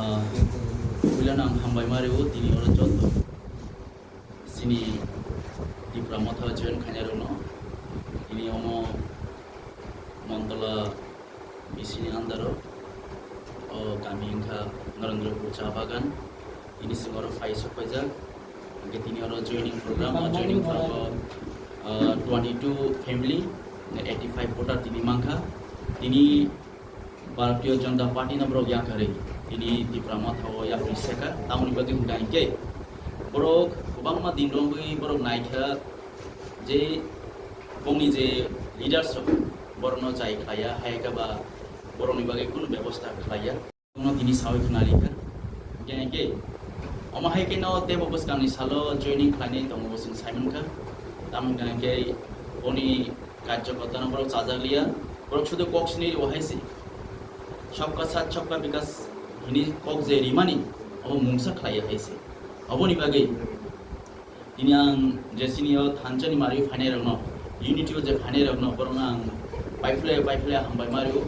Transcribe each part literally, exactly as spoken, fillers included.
Ah, puilano ang hambai ma rio tini oro joto chini Tipra Motha join khainai rokno. Tini omo Montala B C ni under o, o kami wngkha Narendra Cha Bagan. Tini sing oro phai sok paijak. Hingke tini oro joining program, o joining program o, ah, twenty two family, eighty five voter tini mankha. Tini Bharatiya Janata Party no borok yakarwi tini Tipra Motha o yakarwi seka, tamoni bagwi hwnka hinkhe borok kwbangma din romwi borok naikha je bongni je leaders rok borokno chai khlaiya, hai khe ba borokni bagwi kunu bebosta khlaiya. Bono tini sawi khna rikha. Hinkhe hinkhe omo hai khe no tebo bwskangni salo joining khlainai tongo bo chwng sai mankha. Tamoni hinkhe boni karjokortano borok chajak liya, borok sudu kok sini rio hai se. Sabka saath sabka bikas hini kok je rimani obo mungsa khlaiya hai se. Oboni bagwi tini ang je chini o thansa ni mari phainai rokno, unity o je phainai rokno, borokno ang paiphle paiphle hambai ma rio.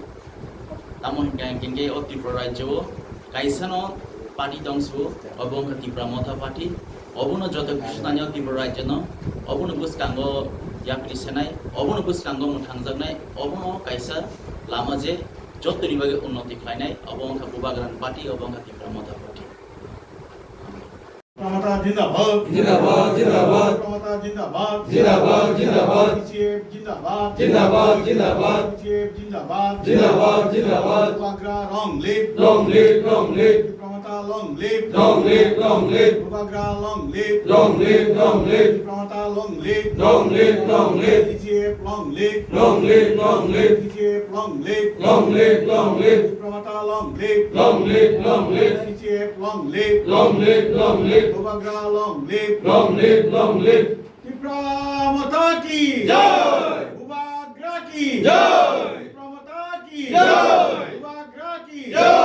Tamo hinkhe hinkhe o Tripura rajyo o kaisa no party tong su, obo wngkha Tipra Motha Party. Obono joto kisu tani o Tripura rajyo no, obono bwskango yapri senai, obono bwskango mwthangjaknai, obono kaisa lama je jotoni bagwi unnoti khlainai, obo wngkha Bubagrani Party, obo wngkha Tipra Motha Party. Tipra Motha jindabad. Jindabad, jindabad. Tipra Motha jindabad. Jindabad, jindabad. T C F jindabad. Jindabad, jindabad. T C F jindabad. Jindabad, jindabad. Bubagra long live. Long live, long live. Tipra Motha long live. Long live, long live. Bubagra long live. Long live, long live. Tipra Motha long live. Long live, long live. T C F long live. Long live, long live. T C F long live. Long live, long live. Tipra Motha long live. Long live, long live. T C F long live. Long live, long live. Bubagra long live. Long live, long live. Tipra Motha ki. Jai. Bubagra ki. Jai. Tipra Motha ki. Jai. Bubagra ki. Jai.